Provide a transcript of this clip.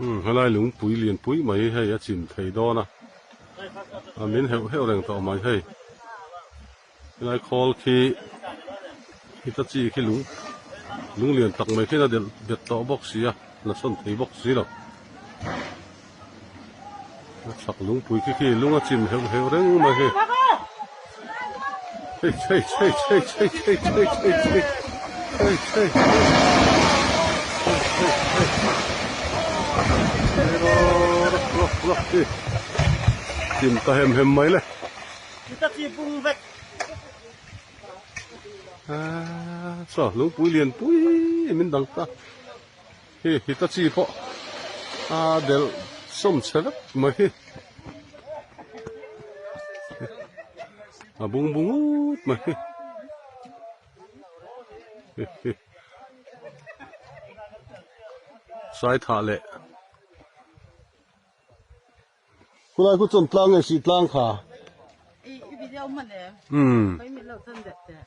Umm helai lungpui lianpui mai hi hei a chim thei dawn a, a min heuh heuh reng tawh mai hei. Helai khawl khi hitachi khi lung lung lian tak mai khian a delh bet tawh bawk si a, la sawn thei bawk si lo. A chhak lungpui khi khi lung a chim heuh heuh reng mai hei. Hei hei hei hei hei hei hei hei hei hei hei hei hei hei rawk rawk rawk hi chim ta hem hem mai le. Saw lungpui lian pui min dang ta. Hei Hitachi pawh a delh sawm chhe vek mai hi. A bung bung ut mai hi. Sai thah leh. Khulai khu chuan tlang nge sih tlang kha? I video hman em? Umm. Khawi min lo chan det teh.